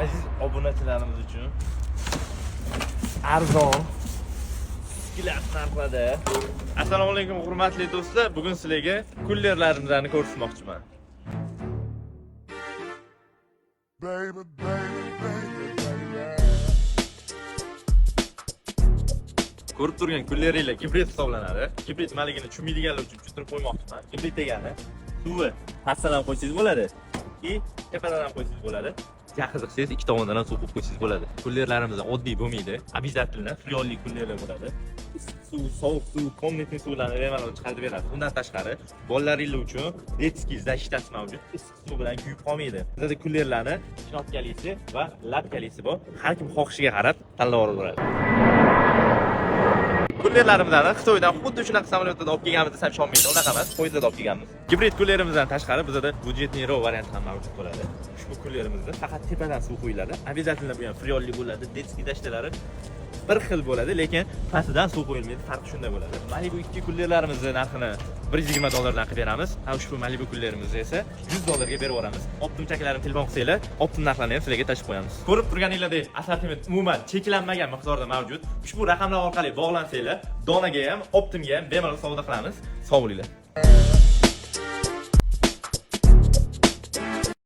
Aziz obunachilarimiz uchun arzon склад narxlarda. Assalomu alaykum, hurmatli do'stlar. Bugun sizlarga kullerlarimizni ko'rsatmoqchiman. Baby, baby, baby, baby. Ko'rib turgan kulleringlar gibrid hisoblanadi. Gibrid nimaligini tushunmaydiganlar uchun tushuntirib qo'ymoqchiman. Gibrid degani suvi pastdan ham qo'ysangiz bo'ladi, и tepadan ham qo'ysangiz bo'ladi. Ja qiziqsangiz, ikki tomondan ham suv qo'yib qo'ysangiz bo'ladi. Kullerlarimiz oddiy bo'lmaydi. Обязательно freonli kullerlar bo'ladi. Issiq suv, sovuq suv, комнатный suvlarni bemalol chiqarib beradi. Undan tashqari, bolalaringiz uchun детский защита si mavjud. Issiq suv bilan kuyib qolmaydi. Bizda kullerlarni knopkalisi va lapkalisi bor. Har kim xohishiga qarab tanlab olaveradi. Kullerlarimizni Xitoydan xuddi shunaqa samolyotda olib kelganmiz desam ishonmaydi. Unaqa emas, poyezdda olib kelganmiz. Gibrid kullerimizdan tashqari bizda бюджетный variant ham mavjud bo'ladi. Ushbu kullerimizda faqat tepadan suv quyiladi. Обязательно bu ham freonli bo'ladi, детский защита lari bir xil bo'ladi, lekin pastidan suv qo'yilmaydi, farqi shunda bo'ladi. Malibu 2 kullerlarimizni narxini 120 dollardan qilib beramiz. Ha, ushbu Malibu kullerimizni esa 100 dollarga berib yuboramiz. Оптом chaklarini telefon qilsanglar, оптом narxlarini ham sizlarga tashib qo'yamiz. Ko'rib turganinglardek, assortiment umuman cheklanmagan miqdorda mavjud. Ushbu raqamlar orqali bog'lansanglar, donaga ham, оптом ga ham bemalol savdo qilamiz. Sog' bo'linglar.